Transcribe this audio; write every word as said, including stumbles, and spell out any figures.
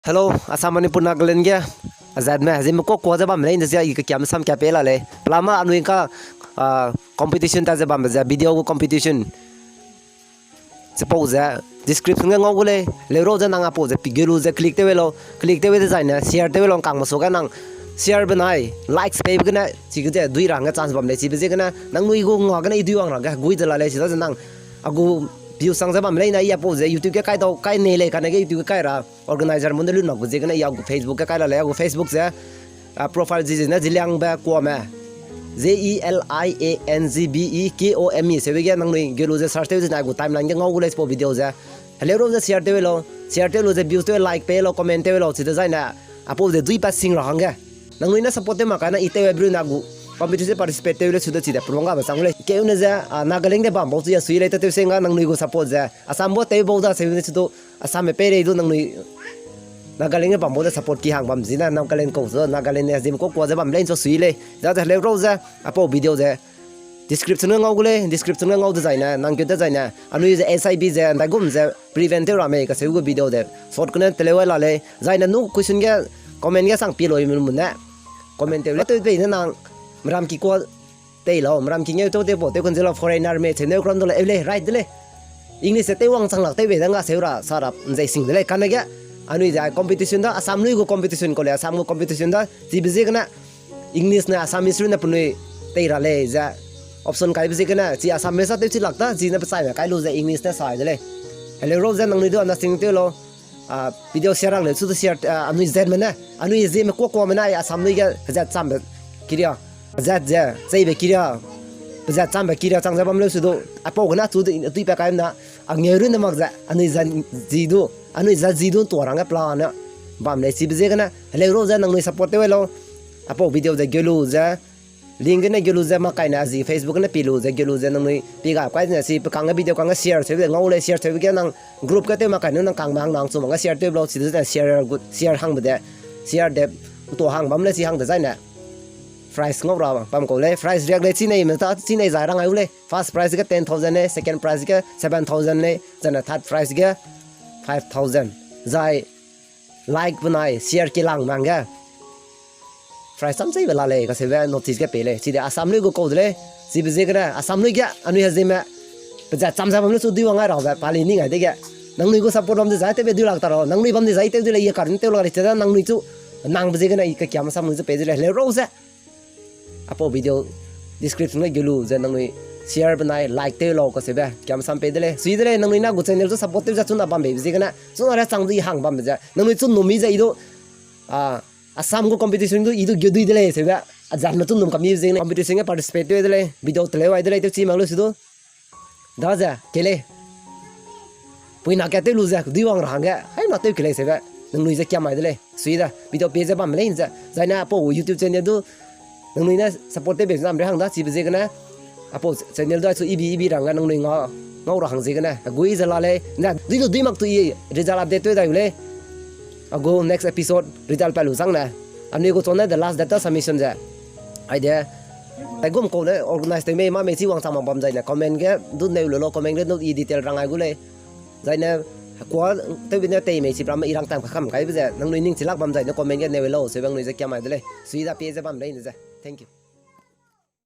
Hello, Assam, Manipur, Nagaland ge azatme zeme kuakua ze bam lei, nde ze i kekiam sam kia pe la lei. Pelama anui ka, ah, competition ta ze bambe ze, video gu competition chipau ze description ge ngau gu lei, heleu rau ze nang apau ze pi ge lu ze click tew lau, click tew dezaine share tew lau, kangme su ge nang share benai likes peibe gene chige ze dui ra hangge chance bam lei, chibe ziegene nangnui gu ngua gene i dui wang ra hangge gui ze la lei, chidaze nang a gu views sang ze bam lei na, i apau ze YouTube ge kai dau kai nei lei, kane ge YouTube ge kai ra organizer mun de lun mak bu ziegene i a gu Facebook ge kai la lei, a gu Facebook ze, ah, profile zi zene Zeliangbe Kuame, Z E L I A N G B E K O M E, seube ge nangnui ge lu ze search tew zene a gu timeline ge ngau gu lei chipau video ze. Heleu rau ze share tew lau, share tew lu ze views tew, like pe lau, comment tew lau, chidezaine apau ze dui pa sing ra hangge nangnui ne support tew mak kai na i tew bru na gu competition participate tew le su de chide purwang gabe chang lei. Keu ne ze, ah, Nagaland de bam bau chu ya sui lei, tew tew seng ga nangnui gu support ze Assam bu tew bau da seu ne chu du, Assam me pei rei du nangnui Nagaland ge bam bau de support ki hang bam zine, Nagaland kau zu, Nagaland ne zeme kuakua ze bam lei nchu sui lei. Daze heleu rau ze apau video ze description ge ngau gu lei, description ge ngau dezaine nang keu dezaine anui ze H I V ze ndaigum ze prevent tew ra mei kaseu gu video ze short kune teleu la lei. Zaine nu question ge comment ge sang pi loi mun ne comment tew le tew bei ne nang meram ki kua tei lau, meram ki ngeu tew tew pau tew kun ze lau, foreigner me cheu neu kram du le eu lei, right de lei. English ze tew wang chang lak tew bei dang ga seu ra sa ra nzei sing de lei. Kane ge anui ze competition da, Assam lui gu competition kau lei, Assam gu competition da chibe ziegene English ne Assamese runne penui tei ra lei ze option kaibe ziegene chi Assamese sa tew chi lak da, chi ne pechaime kai lu ze English ne sai de lei. Heleu rau ze nangnui du understanding tew lau. Ah, video share rang leu chu du share, ah, anui zatme ne, anui zeme kuakuame ne, ai Assam lui ge pezat chambe kiria, pezat ze cheibe kiria, pezat chambe kiria chang ze bam leu su du, apau gene chu du, dui pa kai na, a ngeu runne mak ze anui zat zi du, anui zat zi du ntua rangge plan ne bam lei, chibe ziegene heleu rau ze nangnui support tew lau. Apau video ze geu lu ze link gene geu lu ze mak kai ne, a zi Facebook gene pi lu ze geu lu ze nangnui pi ga kai zene si pe kangge video kangge share seu de ngau lei, share seube ge nang group ge tew mak kai ne nang kangme hang nang chu makge share tew lau, chidezaine share gu, share hangbe de, share de ntua hang bam lei, chi hang dezaine prize ngau ra bam kau lei. Prize riak lei, chi neime ta chi nei zai rang ai u lei. First prize ge ten thousand lei, second prize ge seven thousand lei, zaine third prize ge five thousand. Zai like benai share kilang mangge prize cham cheibe la lei kaseube notice ge pei lei. Chide Assam lui gu kau de lei. Chibe ziegene Assam lui ge anui hezime pezat cham ze bam lu chu dui wang ai rabe pali ning ai dege, nangnui gu support bam dezai tewbe dui lak ta ra, nangnui bam dezai tew de lei, ye karin tew lak lei, chida nangnui chu nangbe ziegene i kekiam sam lu ze pei de lei, heleu rau ze apau video description ge geu lu ze nangnui share benai like tew lau kaseube kiam sam pei de lei. Sui de lei, nangnui na gu channel chu support tew ze chuna bam beibe ziegene chuna ra chang du i hang bambe ze nangnui chu num mi ze i du, ah, Assam gu competition du i du geu dui de lei seube, azatme chu num kam mi ziegene competition ge participate tew de lei, video teleu ai de lei, tew chi mak lu su du. Daze kei lei. Puina ka tew lu ze dui wang ra hangge haina tew kei lei seube nangnui ze kiam mai de lei. Sui da video pie ze bam lei ze, zaine apau YouTube channel du nangnui ne support tew bei zam re hang da, chibe ziegene apau channel du ai chu ibi ibi rangge nangnui ngau ra hang ziegene gui ze la lei. Nda dui du dui mak tu i result update tew dai u lei. A gu next episode result pa lu chang ne, anui gu chone the last data submission ze aide aigum kau ne organize tew mei ma mei chi wang chang mak bam zaine comment ge du neu lu lau, comment ge du i detail rang ai gu lei. Zaine kua tewbe ne tei mei chi bram i rang tang pa kam kaibe ze nangnui ning chi lak bam zaine comment ge neu lau seube nangnui ze kiam mai de lei. Sui da pie ze bam lei ne ze. Thank you.